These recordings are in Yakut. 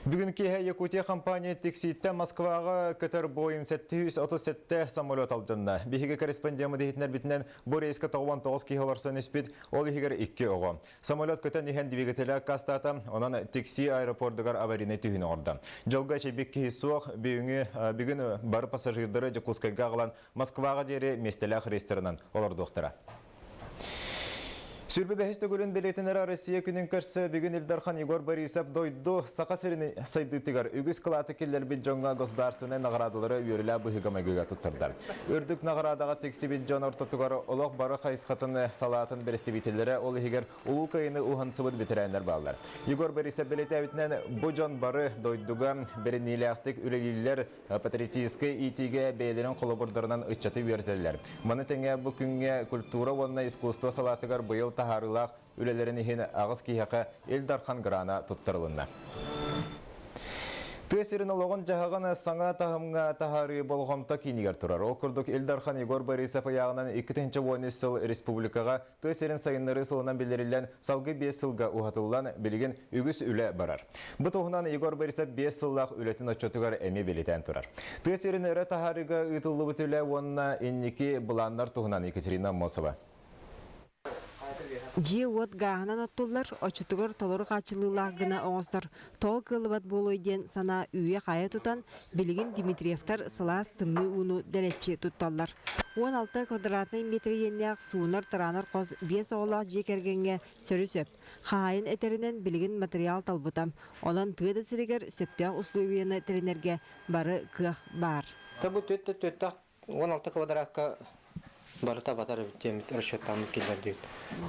Бүгүн киэһэ Якутия компания Тиксииттэн Москваҕа көтөр Boeing 737 самолет алдьанна. Биһиги корреспондеммыт иһитиннэрбитинэн бу рейскэ 99 киһи олорсон испит, ол иһигэр икки оҕо. Самолет көтөн иһэн двигателэ аккаастаата, онон Тикси аэропордугар аварийнай түһүүнү оҥордо. Дьолго эчэйбит киһи суох, бүгүҥҥү бүгүн бары пассажирдары Дьокуускайга аҕалан Москваҕа диэри миэстэлээх рейстэринэн олордуохтара. Сүрбэ бэһис төгүлүн бэлиэтэнэр Россия күнүн көрсө бүгүн Ил Дархан Егор Борисов дойду Саха сирин сайдыытыгар үгүс кылааты киллэрбит дьоҥҥо государственнай наҕараадалары үөрүүлээх быһыыга-майгыга туттарда. Үрдүк наҕараадаҕа тиксибит дьон ортотугар олох бары хайысхатын салаатын бэрэстэбиитэллэрэ, ол иһигэр Улуу Кыайыыны уһансыбыт бэтэрээннэр бааллар. Егор Борисов бэлиэтээбитинэн, бу дьон бары дойдуга бэриниилээхтик үлэлииллэр, патриотическай иитиигэ бэйэлэрин холобурдарынан ыччаты үөрэтэллэр. Маны тэҥэ бу күҥҥэ культура уонна искусство салаатыгар быйыл таһаарыылаах үлэлэрин иһин аҕыс киһиэхэ Ил Дархан грана туттарылынна. Тыа сирин олоҕун-дьаһаҕын саҥа таһымҥа таһаарыы болҕомто киинигэр турар. Ол курдук Ил Дархан Егор Борисов ыйааҕынан 2013 сыл республикаҕа Тыа сирин сайыннарыы сылынан биллэриллэн, салгыы 5 сылга уһатыллан, билигин үгүс үлэ барар. Бу туһунан Егор Борисов 5 сыллаах үлэтин отчуотугар эмиэ бэлиэтээн турар. Тыа сирин өрө таһаарыыга ыытыллыбыт үлэ уонна инники былааннар туһунан Екатерина Аммосова. Дьиэ-уот гааһынан оттуллар, оччотугар толору хааччыллыылаах гына оҥостор тоҕо кыаллыбат буолуой диэн санаа үүйэ-хаайа тутан, билигин Дмитриевтар сылаас тымныы ууну дэлэччи тутталлар. 16 квадратнай метр иэннээх суунар-тараанар хос биэс оҕолоох дьиэ кэргэҥҥэ сөрү-сөп. Хаһаайын этэринэн, билигин матырыйаал талбыта. Онон тыа да сиригэр сөптөөх условияны тэринэргэ бары кыах баар. Бу түөрт түөртээх 16 квадратка барыта батар эбит диэммит расчеттааммыт киллэрдибит.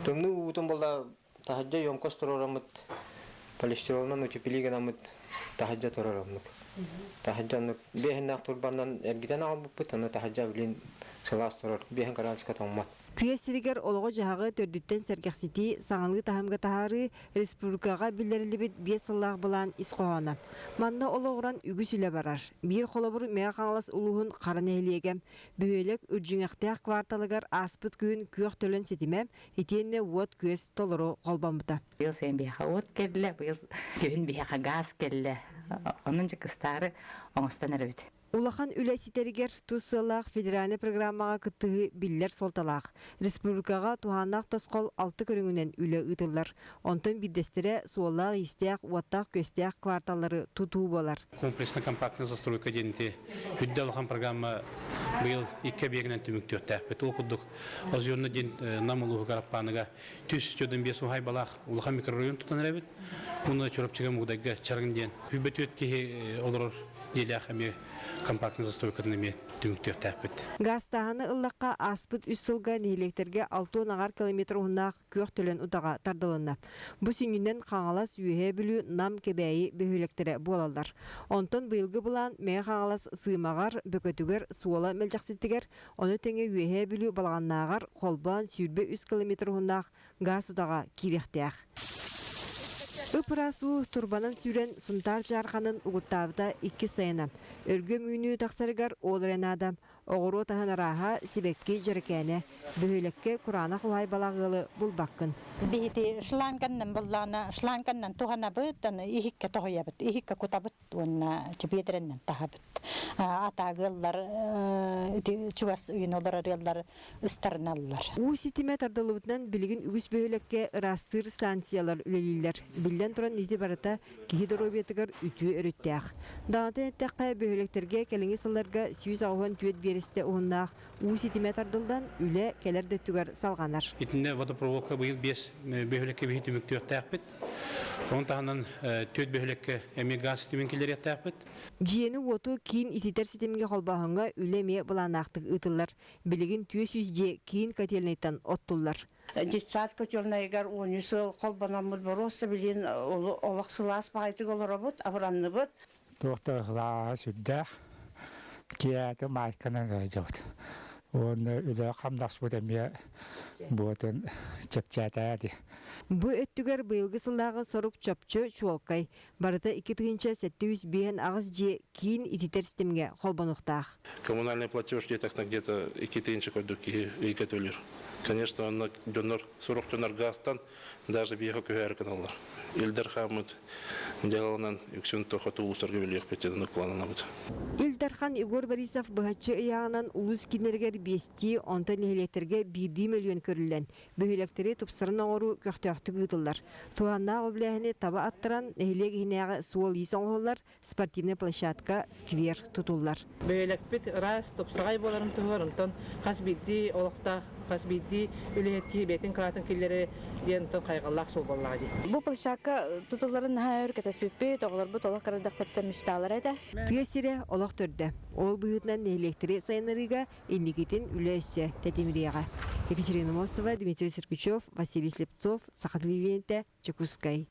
Тымныы уутун буолла таһырдьа емкость туруораммыт полистиролунан утеплить гынаммыт таһырдьа туруораммыт. Таһырдьа оннук биэһиннээх турбанан эргитэн аҕалбыппыт, ону таһырдьа блин сылаас турар, биэһин кыраадыска тоҥмот. Тыа сиригэр олоҕу-дьаһаҕы төрдүттэн сэргэхситии, саҥалыы таһымга таһаарыы республикаҕа биллэриллибит 5 сыллаах былаан ис хоһооно. Манна олоҕуран үгүс үлэ барар. Биир холобур Мэҥэ Хаҥалас улууһун Хара нэһилиэгэ. Бөһүөлэк Үрдьүҥэхтээх кварталыгар ааспыт күһүн күөх төлөн ситимэ итиэннэ уот-күөс толору холбоммута. Быйыл сайын биһиэхэ уот кэллэ, быйыл күһүн биһиэхэ гаас кэллэ. Онон дьэ кыстаары оҥостон эрэбит. Улахан үлэ ситэригэр тус сыаллаах федеральнай программаҕа кыттыһыы биллэр суолталаах. Республикаҕа туһааннаах тосхол алта көрүҥүнэн үлэ ыытыллар. Онтон биирдэстэрэ суоллаах-иистээх, уоттаах-күөстээх кварталлары тутуу буолар. Комплексно-компактная застройка диэн ити үрдэ улахан программа быйыл икки объегынан түмүктүөхтээхпит. Ол курдук Озерно диэн Нам улууһугар Аппааныга түс төрдүн биэс уһайбалаах улахан микрорайон тутан эрэбит. Уонна Чурапчыга Мугудайга Чарыҥ диэн 24 киһи олорор дьиэлээх эмиэ компактный застройкатын эмиэ түмүктүөхтээхпит. Гаастааһыны ыллахха ааспыт үс сылга нэһилиэктэргэ 60 километр уһуннаах күөх төлөн утаҕа тардылынна. Бу сүнньүнэн Хаҥалас, Үөһээ Бүлүү, Нам, Кэбээйи бөһүөлэктэрэ буолаллар. Онтон быйылгы былаан Мэҥэ Хаҥалас Сыымаҕар, Бөкөтүгэр, Суола Мэлдьэхситигэр, Ону тэҥэ Үөһээ Бүлүү Балаҕаннааҕар холбоон 23 километр уһуннаах гаас утаҕа киириэхтээх. Ып-ыраас уу турбанан сүүрэн Сунтаар Дьаарханын угуттаабыта иккис сайына. Өлгөм үүнүү тахсарыгар ол эрэ наада. Оҕуруот аһын арааһа, сибэкки дьэрэкээнэ. Бөһүөлэккэ кураанах уһаайбалаах ыалы булбаккын. Биһити шланганнан буллаҕына шланганнан туһанабыт, аны иһиккэ тоһуйабыт, иһиккэ кутабыт уонна биэдэрэннэн таһабыт. Атааг ыаллар ити чугас ыйын олорор ыаллар ыстарыналлар. Уу ситимэ тардыллыбытынан билигин үгүс бөһүөлэккэ ыраастыыр станциялар үлэлииллэр. Биллэн туран ити барыта киһи доруобуйатыгар үтүө өрүттээх. Даҕатан эттэххэ, бөһүөлэктэргэ кэлиҥҥи сылларга 184 биэрэстэ уһуннаах уу ситимэ тардыллан, үлэ кэлэр да өттүгэр салҕанар. Итиннэ водопроводка быйыл биэс бөһүөлэккэ биһи түмүктүөхтээхпит. Ону таһынан түөрт бөһүөлэккэ эмиэ гаас ситимин киллэриэхтээхпит. Дьиэни-уоту киин ититэр ситимҥэ холбооһуҥҥа үлэ эмиэ былааннаахтык ыытыллар. Билигин 400 дьиэ киин котельнайтан оттуллар. Детсад котельнайыгар 13 сыл холбономмут боруоста билин олох сылаас баҕайытык олоробут, абыранныбыт. Туох да сылааһа сүрдээх. Киэһэтэ маайканан ыалдьабыт. Уонна үлэ хамнаспыт эмиэ буотун чэпчээтэ дии. Бу өттүгэр быйылгы сыллааҕы сорук чопчу чуолкай. Барыта 2758 дьиэ киин ититэр ситимҥэ холбонуохтаах. Коммунальный платеж где-то где-то 2 тысячи курдук киһи ыйга төлүүр. Конечно, онно дьоннор сорох дьоннор газтан даже биэхэ көһөөрү гыналлар. Ил Дархаммыт дьаһалынан үксүн хоту улуустарга билиэхпит диэн плананабыт. Ил Дархан Егор Борисов быһаччы ыйааҕынан улуус кииннэригэр биэстии, онтон нэһилиэктэргэ биирдии мөлүйүөн көрүллэн, бөһүөлэктэри тупсаран оҥоруу көхтөөхтүк ыытыллар. Туһааннаах үбүлээһини таба аттаран, нэһилиэк иһинээҕи суол-иис оҥоһуллар, спортивнай площадка, сквер тутуллар. Бөһүөлэкпит ыраас, тупсаҕай буоларын туһугар онтон хас биирдии олохтоох, хас биирдии үлэһит киһи бэйэтин кылаатын киллэрэр диэн онтон хайҕаллаах суол буоллаҕа дии. Бу площадка тутулларын наһаа өр кэтэспиппит, оҕолорбут олох кырадахтарыттан мечталара этэ. Тыа сирэ олох төрдө. Ол быһыытынан нэһилиэктэри сайыннарыыга инникитин үлэ өссө тэтимириэҕэ. Екатерина Мостова, Дмитрий Сергучев, Василий Слепцов, Саха телевидениетэ, Дьокуускай.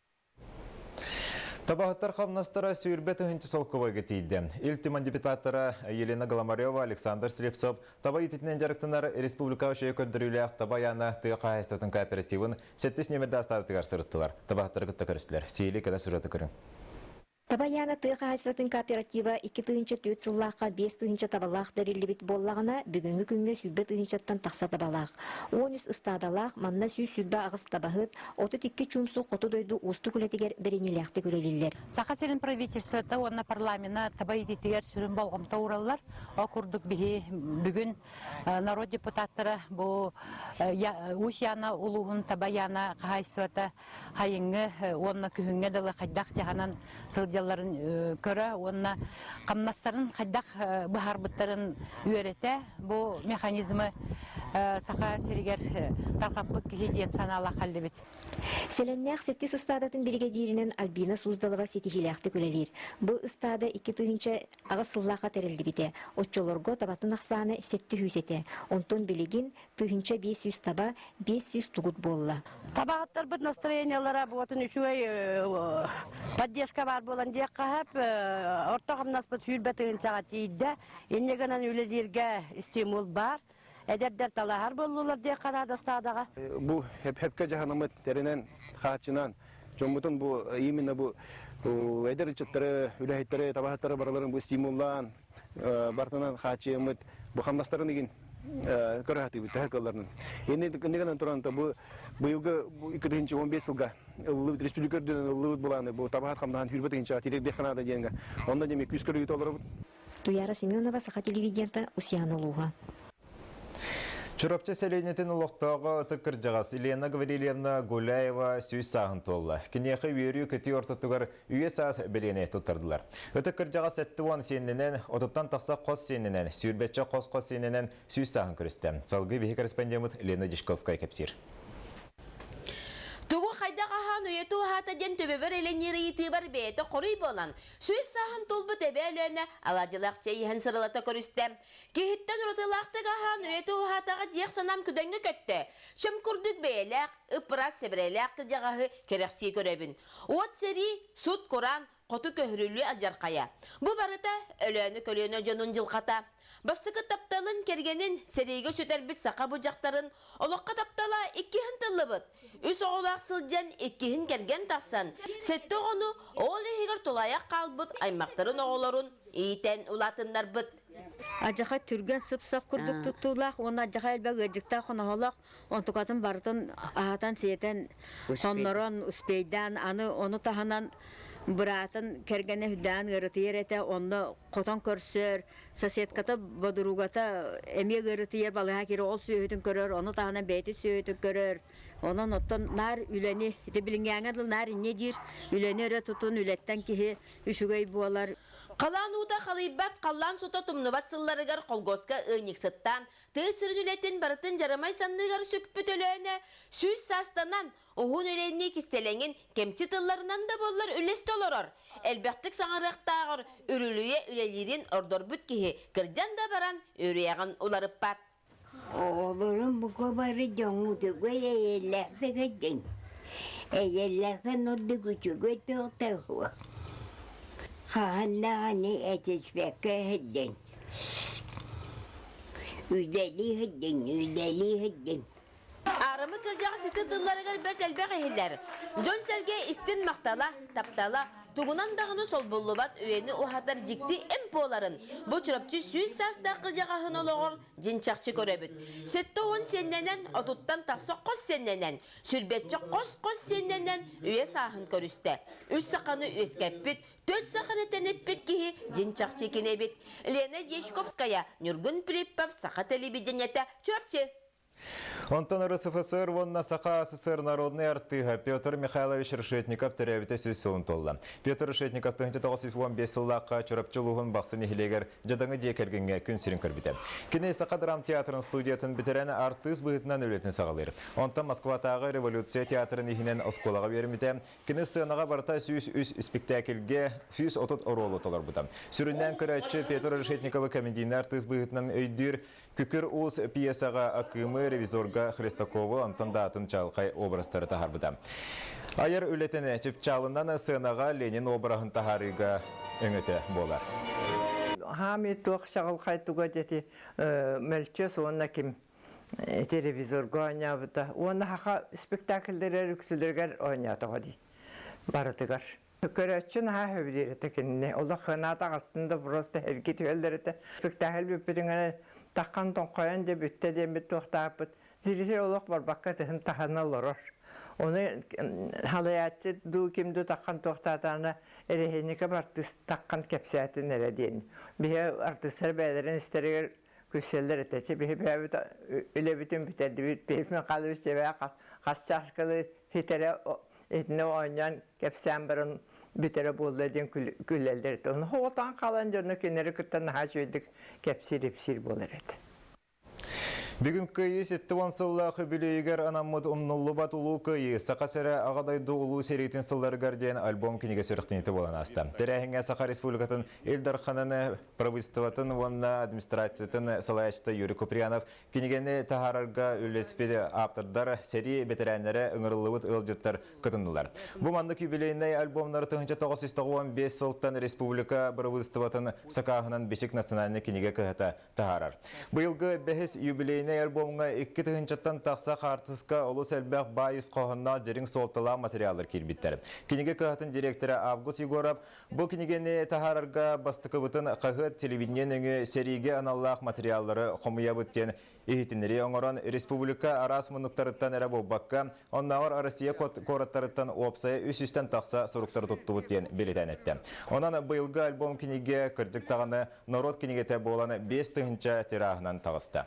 Табаһыттар хамнастара сүүрбэ тыһыынча солкуобайга тиийдэ. Ил Түмэн депутаттара Елена Голомарева, Александр Слепцов таба иититинэн дьарыктанар республика үчүгэй көрдөрүүлээх таба айаана тыа хаһаайыстыбатын кооперативын сэттис нүөмэрдээх ыстаадатыгар сырыттылар. Табаһыттары кытта көрүстүлэр. Сиһилии кэлэ сюжеты көрүҥ. Таба Яна тыа хаһаайыстыбатын кооператива 2004 сыллаахха 5 тыһыынча табалаах тэриллибит буоллаҕына, бүгүҥҥү күҥҥэ 20 тыһыынчаттан тахса табалаах. 13 ыстаадалаах, манна 128 табаһыт, 32 чуумсу хоту дойду уустук үлэтигэр бэриниилээхтик үлэлииллэр. Саха сирин правительствота уонна парламена таба иитиитигэр сүрүн болҕомто уураллар. Ол курдук биһи бүгүн народ депутаттара бу Уус Яна улууһун таба Яна хаһаайыстыбата хайыҥҥы уонна күһүҥҥэ дылы хайдах дьаһанан сылдьалларын көрө уонна хамнастарын хайдах быһаарбыттарын үөрэтэ бу механизмы Саха сиригэр тарҕаппыт киһи диэн санаалаах кэллибит. Сэлэннээх сэттис ыстаадатын биригэдьииринэн Альбина Суздалова ситиһиилээхтик үлэлиир. Бу ыстаада 2008 сыллаахха тэриллибитэ. Оччолорго табатын ахсаана 700 этэ. Онтон билигин 1500 таба, 500 тугут буолла. Табаһыттарбыт настроениялара буотун үчүгэй поддержка баар буолан диэххэ сөп. Орто хамнаспыт сүүрбэ тыһыынчаҕа тиийдэ. Инньэ гынан үлэлииргэ стимул баар. Эдэрдэр талаһар буоллулар диэххэ наада ыстаадаҕа. Бу хеп-хепке дьаһанаммыт тэринэн, хааччынан, дьоммутун бу именно бу эдэр ыччаттары, үлэһиттэри, табаһыттары барыларын бу стимуллаан, бартынан хааччыйаммыт бу хамнастарын игин көрө сатыыбыт төһө кыалларынан. Иннигинэн туран бу быйылгы 2015 сылга ыллыбыт республика үрдүнэн ыллыбыт былааны бу табаһыт хамнаһын сүүрбэ тыһыынчаҕа тириэрдиэххэ наада диэҥҥэ онно дьэ күүс көрүүтэ олоробут. Туяра Семенова, Саха телевидениета, Усьян улууһа. Чурапчы сэлиэнньэтин олохтооҕо ытык кырдьаҕас Елена Гаврильевна Гуляева 100 сааһын туолла. Киниэхэ үөрүү-көтүү ортотугар үйэ саас бэлиэни туттардылар. Ытык кырдьаҕас 70 сиэннэнэн, отуттан тахса хос сиэннэнэн, сүүрбэччэ хос-хос сиэннэнэн 100 сааһын көрүстэ. Салгыы биһи корреспондеммыт Лена Дьячковская кэпсиир. Тугу хайдах аһаан уйатуу аһаата диэн төбөбөр элэҥниир ыйытыыбар бэйэтэ хоруй буолан, 100 сааһын туолбут эбээ Өлөөнө алаадьылаах чэй иһэн сырылата көрүстэ. Киһиттэн уратылаахтык аһаан уйата уһаатаҕа диэх санаам күдэҥҥэ көттө. Чөм курдук бэйэлээх, ып-ыраас сэбэрэлээх кырдьаҕаһы кэрэхсии көрөбүн. Уот сэрии, сут-кураан, хоту көһөрүллүү алдьархайа. Бу барыта Өлөөнө көлүөнэ дьонун дьылҕата. Бастакы тапталын, кэргэнин, сэриигэ сүтэрбит саха бу дьахтарын олоххо таптала иккиһин тыллыбыт. Үс оҕолоох сылдьан иккиһин кэргэн тахсан, сэттэ оҕону, ол иһигэр тулаайах хаалбыт аймахтарын оҕолорун иитэн улаатыннарбыт. Адьаха түргэн сып-сап курдук туттуулаах уонна адьаха элбэх ыалдьыктаах хоноһолоох онтукатын барытын аһатан-сиэтэн, хоннорон, успейдаан, аны ону таһынан быраатын кэргэнэ үрдээн ыарытыйар этэ, онно хотон көрсөр, соседката, бодуругата эмиэ ыарытыйар, балыһа киирэ ол сүөһүтүн көрөр, ону таһынан бэйэтин сүөһүтүн көрөр. Онон оттон наар үлэни, ити билиҥҥээҥҥэ дылы наар инньэ диир, үлэни өрө тутун, үлэттэн киһи үчүгэй буолар. Халаан уута халыйбат, халлаан сута тумнубат сылларыгар колгоска ыанньыксыттаан, тыа сирин үлэтин барытын дьарамай санныгар сүкпүт Өлөөнө 100 саастанан, уһун үлэни кистэлэҥин кэмчи тылларынан да буоллар үллэстэ олорор. Элбэхтик саҥарыахтааҕар үрүлүйэ үлэлиирин ордорбут киһи кырдьан да баран үөрүйэҕин уларыппат. Оҕолорум бука бары дьоҥҥутугар эйэлээхтик сылдьыҥ. Эйэлээхтэн ордук үчүгэй туохта суох. Хаһан даҕаны этиспэккэ сылдьыҥ. Үлэлии сылдьыҥ, үлэлии сылдьыҥ. Аарымы кырдьаҕас ити тылларыгар бэрт элбэх иһиллэр. Дьон-сэргэ истин махтала, таптала, тугунан даҕаны солбуллубат үйэни уһатар дьикти эмп буоларын бу Чурапчы 100 саастаах кырдьаҕаһын олоҕор дьин-чахчы көрөбүт. 70 сиэннэнэн, отуттан тахса хос сиэннэнэн, сүрбэччэ хос-хос сиэннэнэн үйэ сааһын көрүстэ. Үс саханы үөскэппит, Төрт саханы тэниппит киһи дьин-чахчы кини эбит. Лена Дьячковская, Ньургун Филиппов, Саха телевидениетэ, Чурапчы. Онтон РСФСР уонна Саха СССР народнай артыыһа Петр Михайлович Решетников төрөөбүтэ сүүс сылын туолла. Петр Решетников 1915 сыллаахха Чурапчы улууһун Бахсы нэһилиэгэр дьадаҥы дьиэ кэргэҥҥэ күн сирин көрбүтэ. Кини Саха драмтеатрын студиятын бүтэрэн артыыс быһыытынан үлэтин саҕалыыр. Онтон Москватааҕы революция театрын иһинэн оскуолаҕа үөрэммитэ. Кини сценаҕа барыта 103 испиктээкилгэ 130 оруолу толорбута. Сүрүннээн көрөөччү Петр Решетниковы комедийнай артыыс быһыытынан өйдүүр Күкүр Уус пьесаҕа Акымы, ревизорга Хлестакову, онтон да атын чаҕылхай образтары таһаарбыта. Айар үлэтин чыпчаалынан сценаҕа Ленин обраһын таһаарыыга өҥөтө буолар. Хаами туох чаҕылхай туга дети мөлчөс уонна ким телевизорга оонньообута уонна саха спектакльдэригэр үксүлэригэр оонньоотоҕо дии барытыгар. Көрөөччү наһаа сөбүлүүр этэ кинини. Олох хынаат аҕастын да просто эрги түһэллэр этэ. Спектакль бүппүтүн таххан тоҥхойон дьэ бүттэ диэммит туохтаахпыт. Зритель олох барбакка тыһын таһына олорор. Ону халайааччы дуу ким дуу таххан туохтаатаана эрэһиэнньикэ артыыс таххан кэпсээтин эрэ диэн. Биһи артыыстар бэйэлэрин истэригэр күссэллэр этэ. Чэ биһи бэйэбит үлэбитин бүтэрдибит. Петр Михайлович дьэбээ хас чааскалы хитэрэ итинэ оонньоон кэпсээн баран бүтэрэ буолла диэн күлэллэр этэ. Ону хоҕотоон хаалан дьону кинилэри кытта наһаа үчүгэйдик кэпсиир-ипсиир буолар этэ. Бүгүн Кыайыы 70 сыллаах үбүлүөйүгэр анаммыт Умнуллубат Улуу Кыайыы Саха сирэ Аҕа дойду Улуу сэриитин сылларыгар диэн альбом кинигэ сүрэхтэниитэ буолан ааста. Тэрээһиҥҥэ Саха Республикатын Ил Дарханын правительствотын уонна администрациятын салайааччыта Юрий Куприянов кинигэни таһаарарга үлэлэспит ааптардар, сэрии бэтэрээннэрэ ыҥырыллыбыт ыалдьыттар кытыннылар. Бу маннык юбилейнай альбомнары 1995 сылтан республика бырабыыталыстыбатын сакааһынан Бичик национальнай кинигэ кыһата таһаарар. Быйылгы бэһис юбилейнай альбомҥа икки тыһыынчаттан тахса хаартыска олус элбэх баай ис хоһоонноох дириҥ суолталаах материаллар киирбиттэр. Кинигэ кыһатын директора Август Егоров бу кинигэни таһаарарга бастакыбытын хаһыат телевидение нөҥүө сэриигэ аналлаах материаллары хомуйабыт диэн иһитиннэрии оҥорон республика араас муннуктарыттан эрэ буолбакка, оннооҕор Россия куораттарыттан уопсайа үс үстэн тахса суруктары туттубут диэн бэлиэтээн эттэ. Онон быйылгы альбом кинигэ кырдьык даҕаны норуот кинигэтэ буолан 5000 тираһынан таҕыста.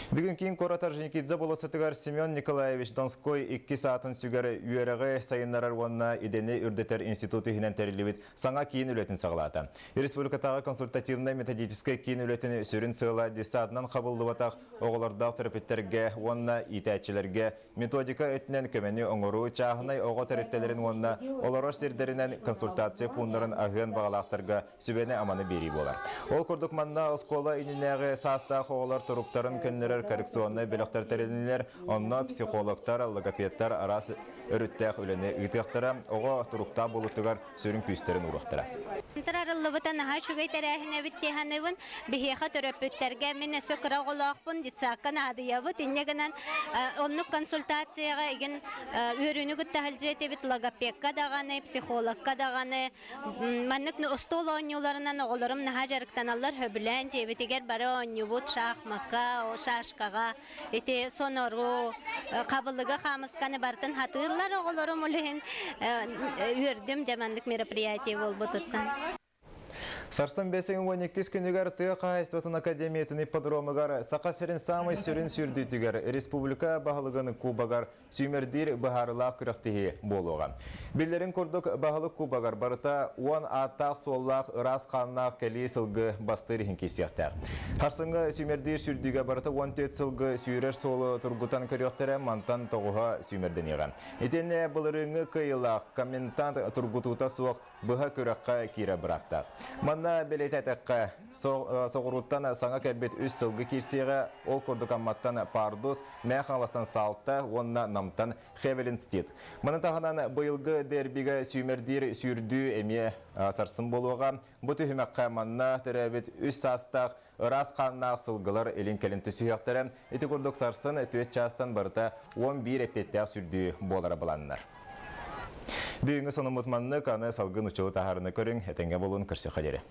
Бүгүн киин куорат Орджоникидзе болуоссатыгар Семен Николаевич Донской иккис аатын сүгэр үөрэҕи сайыннарар уонна идэни үрдэтэр институт иһинэн тэриллибит саҥа киин үлэтин саҕалаата. Республикатааҕы консультативнай-методическай киин үлэтин сүрүн сыала детсадынан хабыллыбатах оҕолордоох төрөппүттэргэ уонна иитээччилэргэ методика өттүнэн көмөнү оҥоруу, чааһынай оҕо тэрилтэлэрин уонна олорор сирдэринэн консультация пууннарын аһыан баҕалаахтарга сүбэни-аманы биэрии буолар. Ол курдук манна оскуола иннинээҕи саастаах оҕолор туруктарын көннөрөр коррекционнай бөлөхтөр тэрилиннилэр, онно психологтар, логопедтар араас өрүттээх үлэни ыытыахтара, оҕо туруктаах буолуутугар сүрүн күүстэрин ууруохтара. Арыллыбыта наһаа үчүгэй тэрээһин эбит дии саныыбын. Биһиэхэ төрөппүттэргэ мин өссө кыра оҕолоохпун, детсадка наадыйабыт. Инньэ гынан оннук консультацияҕа игин үөрүүнү кытта сылдьыа этибит логопедка даҕаны, психологка даҕаны. Маннык остуол оонньууларынан оҕолорум наһаа дьарыктаналлар, сөбүлээн дьиэбитигэр бары оонньуубут шахмакка, шашкаҕа, ити сонору, хабылыгы, хаамысканы барытын хатыыллар оҕолорум ол иһин үөрдүм дьэ маннык мероприятие буолбутуттан. Сарсын 512 күнүгэр тыа хаһаайыстыбатын академиятын ипподромугар Саха сирин саамай сүрүн сүүрдүүтүгэр республика баһылыгын кубогар сүүмэрдиир быһаарыылаах күрэхтэһии буолуоҕа. Биллэрин курдук, баһылык кубогар барыта 10 ааттаах-суоллаах ыраас хааннаах кэлии сылгы бастыыр иһин киирсиэхтээх. Харсыҥҥы сүүмэрдиир сүүрдүүгэ барыта 14 сылгы сүүрэр суолу тургутан көрүөхтэрэ, мантан тоҕуһа сүүмэрдэниэҕэ. Итиэннэ былырыыҥҥы кыайыылаах комментант тургутуута суох быһа күрэххэ киирэ быраактаах. Манна бэлиэтээтэххэ, соҕурууттан саҥа кэлбит үс сылгы киирсиэҕэ, ол курдук Амматтан Пардус, Мэҥэ Хаҥаластан Салта уонна Намтан Хевелинстит. Маны таһынан быйылгы дербигэ сүүмэрдиир сүүрдүү эмиэ сарсын буолуоҕа. Бу түһүмэххэ манна төрөөбүт үс саастаах ыраас хааннаах сылгылар илин-кэлин түсүһүөхтэрэ. Ити курдук сарсын түөрт чаастан барыта 11 эппиэттээх сүрдүү буолара былааннар. Бүгүҥҥү сонуммут маннык, аны салгын учулу таһаарыны көрүҥ, этэҥҥэ буолун, көрсүөххэ диэри.